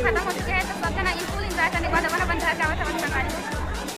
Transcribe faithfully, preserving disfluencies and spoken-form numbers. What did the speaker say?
खत्म हो चुके हैं, तो सब जना full enjoy करने के बाद अपन अपन घर जावत हवन संगवारी हो।